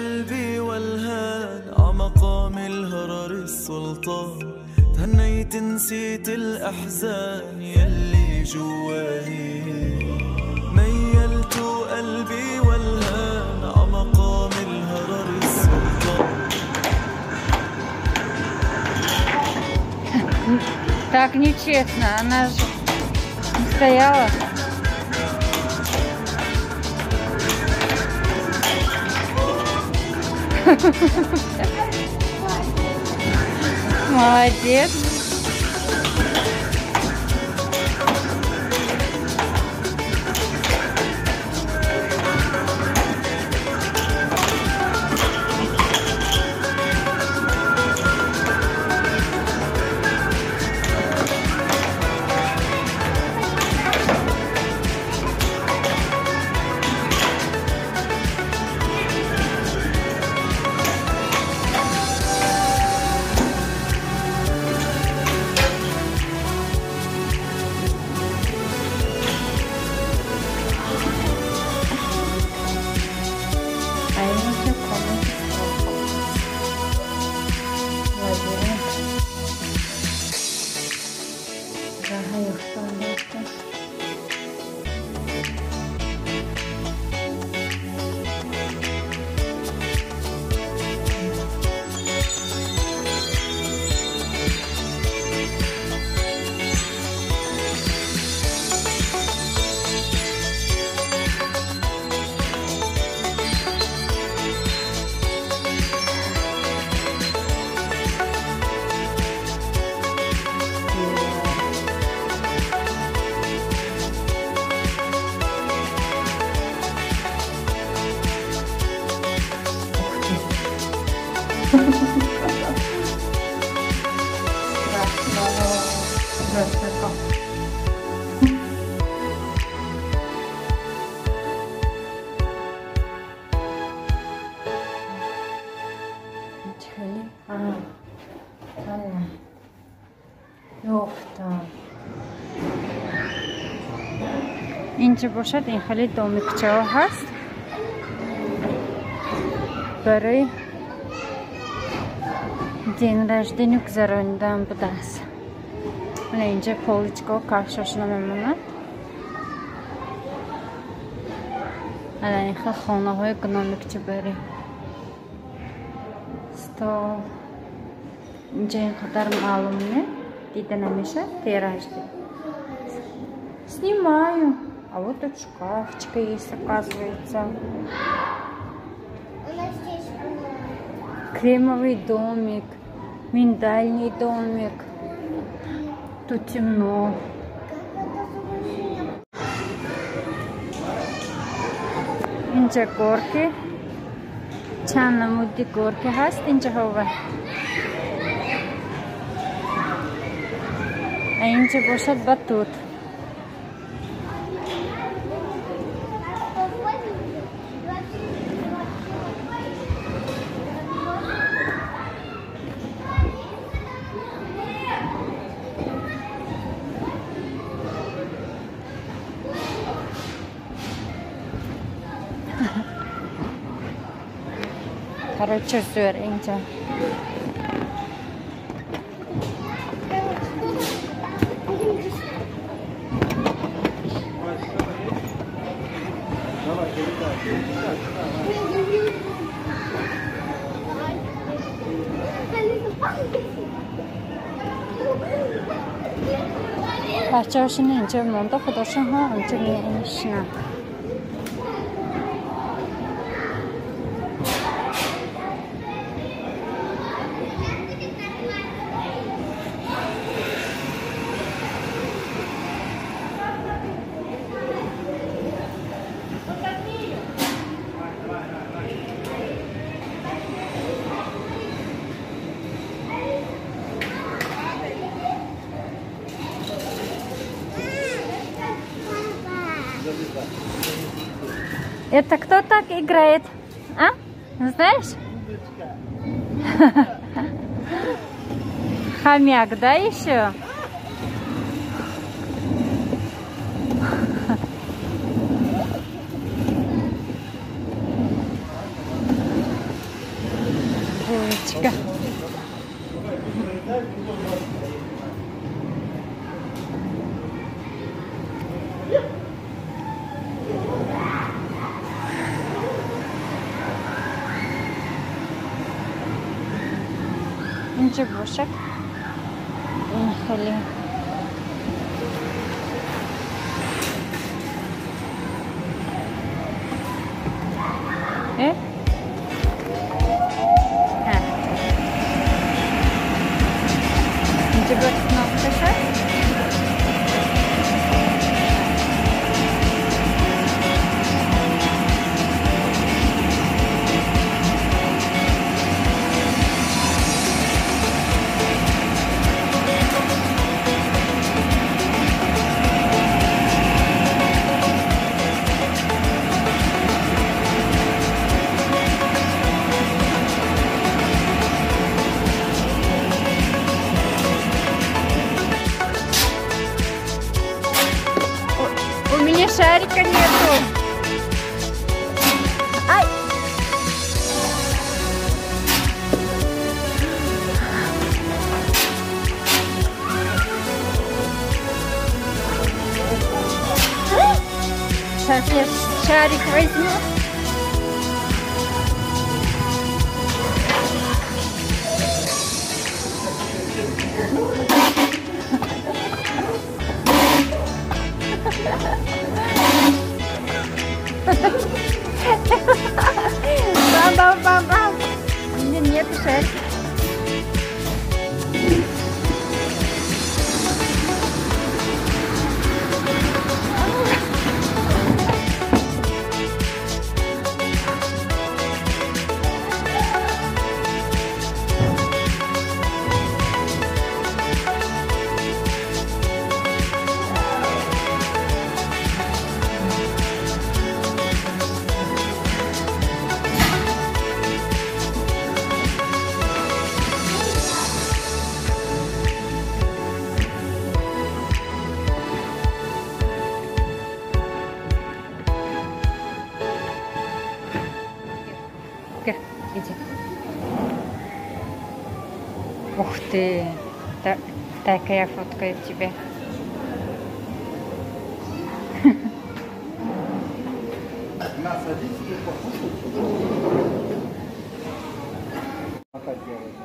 قلبي والهان عمقام الهرر السلطان تهنيت نسيت الأحزان يلي جواني ميلت قلبي والهان عمقام الهرر السلطان. Так нечестно, она же стояла. Молодец. Инҷа бошад ин хеле домикчаҳо ҳаст барои день рождения гузаронидан будааст. Мана инҷа поличкаҳо кафшошона мемонад. Ана ин хел хонаҳои гномикча барои стол. Инҷа ин қадар маълум не, дида намешавад теражди. Снимаю. А вот тут шкафчика есть, оказывается. У нас здесь кремовый домик, миндальный домик. Тут темно. Инҷа горки. Чанд намуди горки ҳаст инҷа ҳова. А инҷа бошад батут. Короче, зӯр инҷа. Бачаҳошина инҷа монда, худошон ҳо инҷа менишинанд. Это кто так играет? А? Знаешь? Хомяк, да, еще? Речка. Инҷо бошад хеле инҷо бояд кнопка шад. У меня шарика нету. Ай! Сейчас я шарик возьму. Бам-бам-бам-бам. У меня нет шарика. Иди. Ух ты! Так, я фоткаю тебя. На, садитесь и покушайте. Пока делать.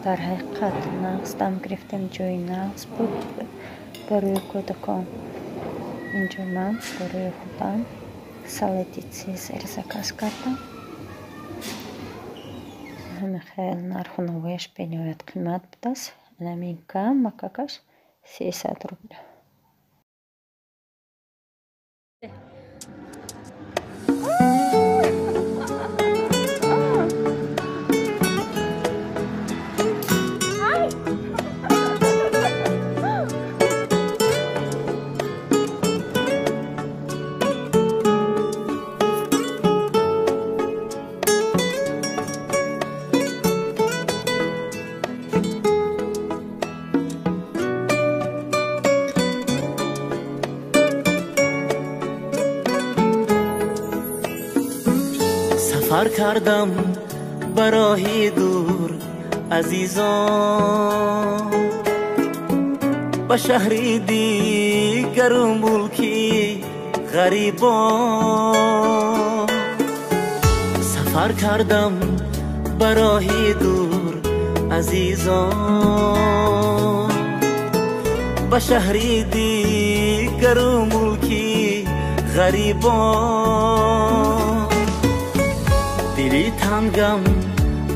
Дар ҳақиқат нағз дам гирифтем, ҷои нағз буд барои кӯдакон. Инҷо ман барои худам салати Цезарь заказ кардам. Ҳамин хел нарху навояш бениҳоят қимат будааст. Анамин кам макакаш 300 рубля. Сафар кардам ба роҳи дур, азизон, ба шаҳри дигару мулки ғарибон. Сафар кардам ба роҳи дур, азизон, ба шаҳри дигару мулки ғарибон. Дили тангам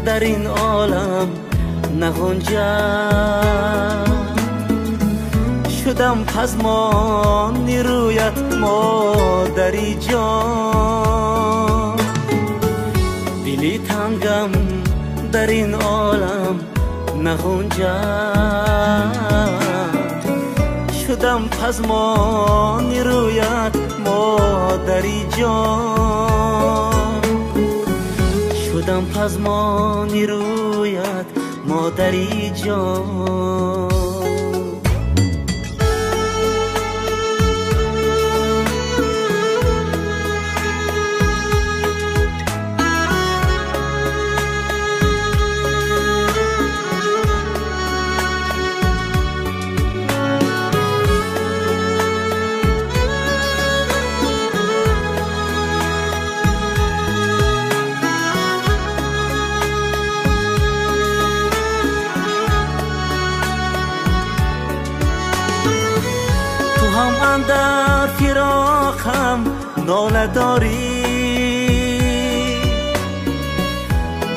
дар ин олам нағунҷад, шудам пазмони рӯят модари ҷон. Дили тангам дар ин олам нағунҷад, шудам пазмони рӯят модари ҷон. Шудам пазмони рӯят, модари ҷон. Андар фироқам нола дорӣ,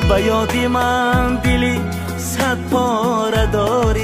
ба ёди ман дили садпора дорӣ.